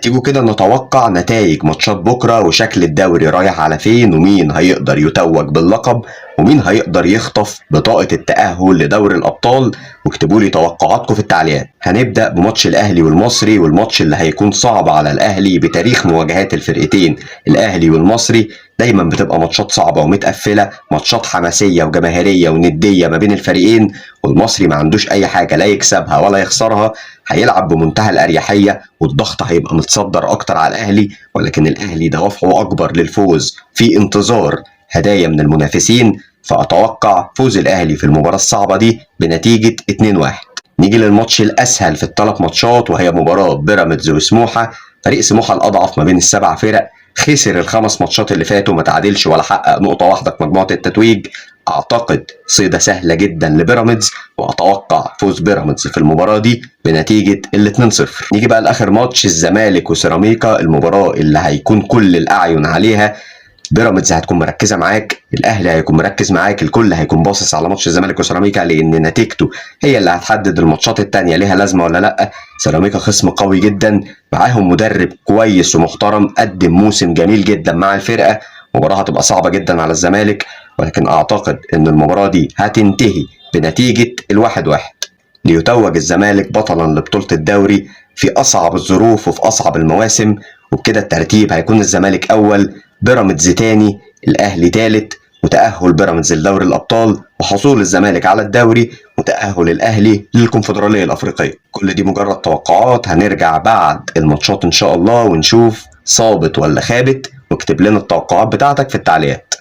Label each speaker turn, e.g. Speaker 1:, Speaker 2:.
Speaker 1: تيجوا كده نتوقع نتائج ماتشات بكرة وشكل الدوري رايح على فين، ومين هيقدر يتوج باللقب، ومين هيقدر يخطف بطاقة التأهل لدوري الأبطال. واكتبوا لي توقعاتكم في التعليقات. هنبدأ بماتش الأهلي والمصري، والماتش اللي هيكون صعب على الأهلي بتاريخ مواجهات الفرقتين. الأهلي والمصري دايما بتبقى ماتشات صعبة ومتقفلة، ماتشات حماسية وجماهيرية وندية ما بين الفريقين، والمصري ما عندوش أي حاجة لا يكسبها ولا يخسرها، هيلعب بمنتهى الأريحية والضغط هيبقى متصدر أكتر على الأهلي، ولكن الأهلي دوافعه أكبر للفوز في انتظار هدايا من المنافسين، فأتوقع فوز الأهلي في المباراة الصعبة دي بنتيجة 2-1. نيجي للماتش الأسهل في الثلاث ماتشات، وهي مباراة بيراميدز وسموحة. فريق سموحة الأضعف ما بين السبع فرق، خسر الخمس ماتشات اللي فاتوا، ما تعادلش ولا حقق نقطة واحدة في مجموعة التتويج. أعتقد صيدة سهلة جدا لبيراميدز، وأتوقع فوز بيراميدز في المباراة دي بنتيجة ال 2-0. نيجي بقى لآخر ماتش، الزمالك وسيراميكا، المباراة اللي هيكون كل الأعين عليها. بيراميدز هتكون مركزه معاك، الاهلي هيكون مركز معاك، الكل هيكون باصص على ماتش الزمالك وسيراميكا، لان نتيجته هي اللي هتحدد الماتشات التانية ليها لازمه ولا لا. سيراميكا خصم قوي جدا، معاهم مدرب كويس ومحترم، قدم موسم جميل جدا مع الفرقه. مباراة هتبقى صعبة جدا على الزمالك، ولكن اعتقد ان المباراة دي هتنتهي بنتيجة 1-1، ليتوج الزمالك بطلا لبطولة الدوري في اصعب الظروف وفي اصعب المواسم. وبكده الترتيب هيكون الزمالك اول، بيراميدز تاني، الاهلي تالت، وتأهل بيراميدز لدوري الابطال، وحصول الزمالك على الدوري، وتأهل الاهلي للكونفدرالية الافريقية. كل دي مجرد توقعات، هنرجع بعد الماتشات ان شاء الله ونشوف صابت ولا خابت، واكتب لنا التوقعات بتاعتك في التعليقات.